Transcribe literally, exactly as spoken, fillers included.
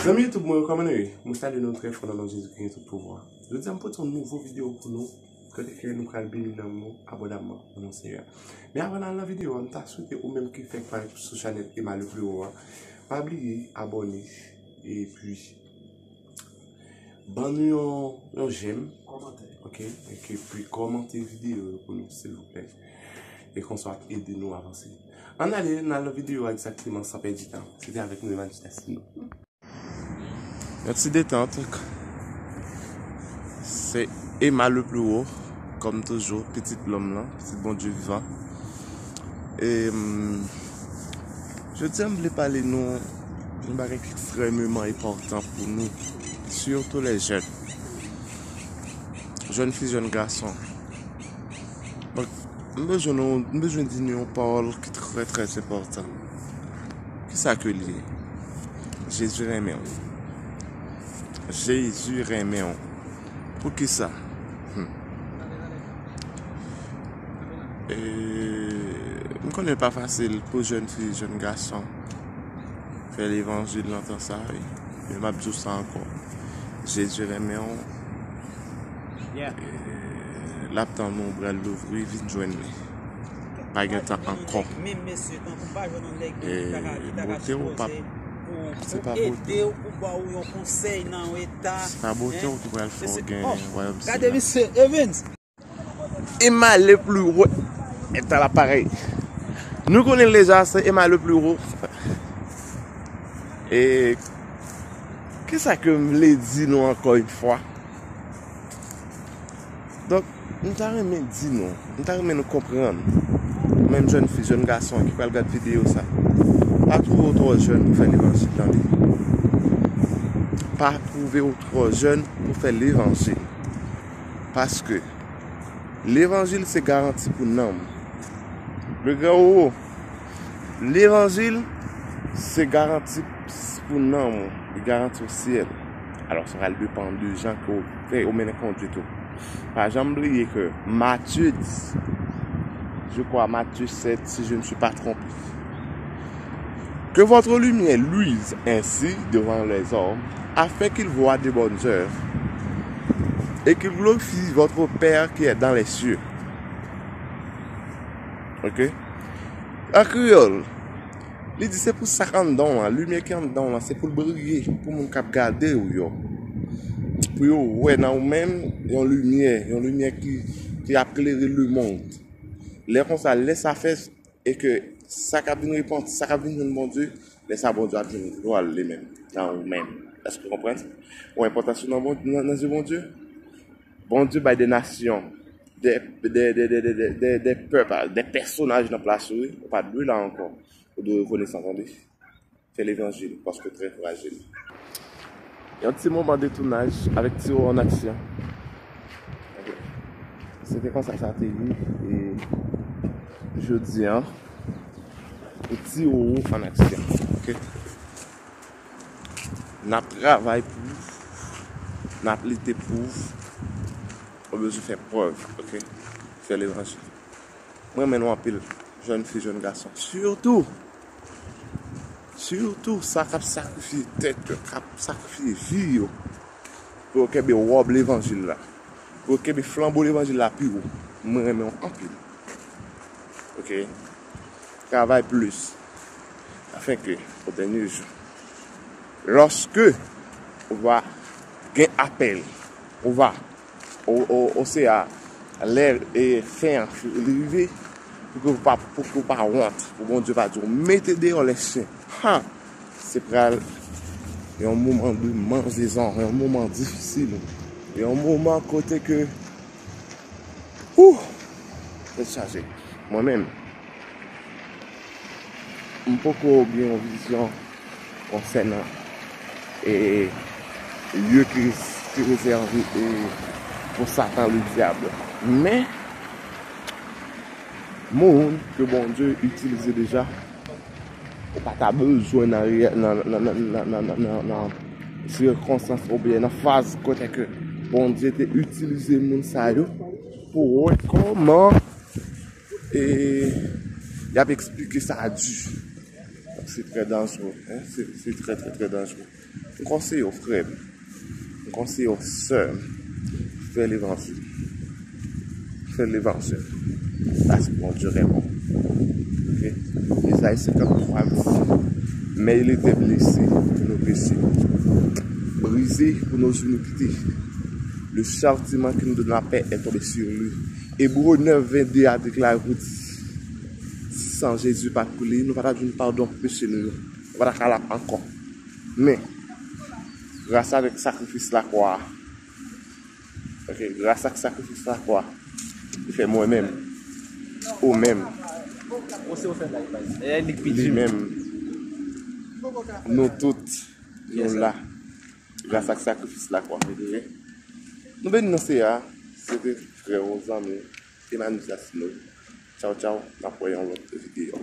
Zanmi YouTube mwen yo, kòman nou ye? Mwen salye nou trè fò nan non Jezi ki gen tout pouvwa. Jodi a m pote yon nouvo videyo pou nou, kote ke nou pral beni nanm nou abondamman nan non Senyè a. Men avan n al nan videyo a, m ta swete ou menm ki fèk parèt sou chanèl Emma le plus haut a, pa bliye abòne, epi ban nou yon, yon j'aime, ok? Epi kòmante videyo yo pou nou, silvouplè. E konsa w ap ede nou avanse. Ann ale, n al nan videyo a egzakteman, san pèdi tan. Se te avèk nou, Evangelista Simon. Yon ti detant. Se Emma le plus haut, kòm toujou, pitit lòm lan, pitit Bondye vivan. E, mm, jodi a, m vle pale nou yon bagay ki ekstrèmeman enpòtan pou nou, sitou lè jèn. Jèn fi, jèn gason. Donk, m bezwen nou, m bezwen di nou yon pawòl ki trè, trè enpòtan. Kisa ke l ye? Jezi renmen w. Jezi renmen w. Poukisa? Hmm. E, m konnen l pa fasil pou jèn fi, jèn gason fè levanjil nan tan sa, wi. Men m ap di w sa ankò. Jezi renmen w. E, l ap tann ou, bra l louvri, vin jwenn li. Pa gen tan ankò. E, bote w pa, se pa bote w. Se pa bote w ki pral fè w gen wayòm sila. Emma le plus haut est à l'appareil. Nou konnen l deja, se Emma le plus haut. E kisa ke m vle di nou ankò yon fwa? Donk, m ta renmen di nou, m ta renmen nou konprann, menm jèn fi, jèn gason ki pral gad videyo sa, pa twouve w twò jèn pou fè levanjil, tande. Pa twouve w twò jèn pou fè levanjil. Paske levanjil se garanti pou nanm. Le gran wowo, levanjil se garanti pou nanm ou, li garanti w syèl. Alò, sa pral depann de jan ke w fè, w mennen kondwit ou. Pa janm bliye ke Matye dis, je crois Matye sèt, si je ne suis pas trompé. Que votre lumière luise ainsi devant les hommes, afin qu'ils voient de bonnes œuvres et qu'ils glorifient votre Père qui est dans les cieux. Ok? An kreyòl, li di se pou sa k anndan w lan, limyè ki anndan w lan, se pou l briye pou moun k ap gade w yo. Pou yo wè nan ou menm yon limyè, yon limyè ki, ki ap klere lemonn. Lè konsa, lè sa fèt, e ke sa k ap vin repanti, sa k ap vin jwenn Bondye, lè sa Bondye ap jwenn glwa l li menm, nan ou menm. Èske w konprann? Ou enpòtan nan, Bon- nan, nan zye Bondye? Bondye bay de nasyon, de, de pèp, de pèsonaj nan plas ou, wi. Ou pa dwe la ankò. Ou dwe rekonesan, tande. Fè levanjil, paske w trè frajil. Yon ti moman detounaj avèk Tiwo an aksyon. Ok. Se te konsa sa te ye, e jodi a, pou Tiwo an aksyon. Ok? N ap travay pou, n ap lite pou, ou bezwen fè prèv, ok? Fè levanjil. Mwen renmen nou anpil, jèn fi, jèn gason. Sitou, sitou sa k ap sakrifye tèt yo, k ap sakrifye vi yo, pou yo kenbe wòb levanjil la, pou yo kenbe flanbo levanjil la pi wo. Mwen renmen w anpil. Ok? Travay plis. Afin ke, o dènye jou, lòske ou va gen apèl, ou va, o, o, o se a, lè, e, fen an li rive, pou ke w pa, pou ke w pa wont, pou Bondye pa di w mete deyò lè chen. Ha! Se pral yon moman de manjezon, yon moman difisil, yon moman kote ke, ouh, tèt chaje. Mwen menm, m poko gen yon vizyon konsènan, e, lye ki, ki rezève, e, pou Satan, le dyab. Men, moun ke Bondye itilize deja, ou pa ta bezwen nan reyè-, nan, nan sikonstans oubyen nan faz kote ke Bondye te itilize moun sa yo pou wè kòman, e, y ap eksplike sa di. Se trè danjere, en, se, se trè, trè, trè danjere. M konseye w, frè m. M konseye w, sè m. Fè levanjil. Fè levanjil. Paske Bondye renmen w. Ok? Ezayi senkant twa di, mais il était blessé pour nos péchés, brisé pour nos iniquités. Le châtiment qui nous donne la paix est tombé sur lui. Ebre nèf vennde a deklare pou di, si san Jezi pa t koule, nou pa t ap jwenn padon pou peche nou yo. Nou pa t ap ka la ankò. Men, gras avèk sakrifis lakwa a, ok, gras ak sakrifis lakwa, li fè mwen menm, ou menm, li menm, nou tout, nou la, gras ak sakrifis lakwa. Ok? Nou beni nan Seyè a, se te frè ou, zanmi, Emmanuel Sasino. Tchaw, tchaw, n ap wè yon lòt videyo.